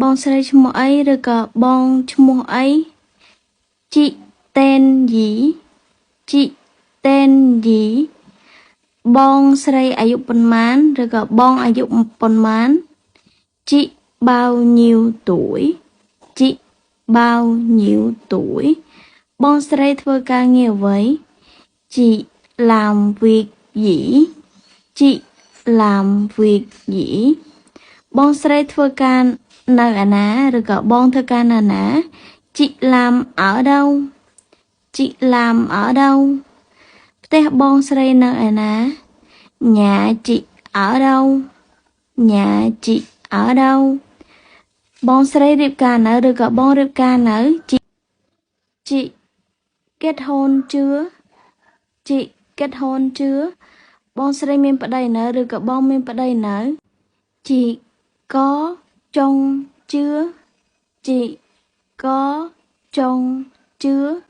បងស្រីឈ្មោះអីឬក៏បងឈ្មោះអី Chị tên gì? Chị tên gì? បងស្រីអាយុប៉ុន្មានឬក៏បងអាយុប៉ុន្មាន Chị bao nhiêu tuổi? Chị bao nhiêu tuổi? បងស្រីធ្វើការងារអ្វី Chị làm việc gì? Chị làm việc gì? បងស្រីធ្វើការនៅឯណាឬក៏បងធ្វើការនៅណា Chị làm ở đâu? Chị làm ở đâu? ផ្ទះបងស្រីនៅឯណា Nhà chị ở đâu? Nhà chị ở đâu? បងស្រីរៀបការនៅឬក៏បងរៀបការនៅ Chị chị kết hôn chưa? Chị kết hôn chưa? បងស្រីមានប្តីនៅឬក៏បងមានប្តីនៅ Chị có chồng chưa? Chị có chồng chưa?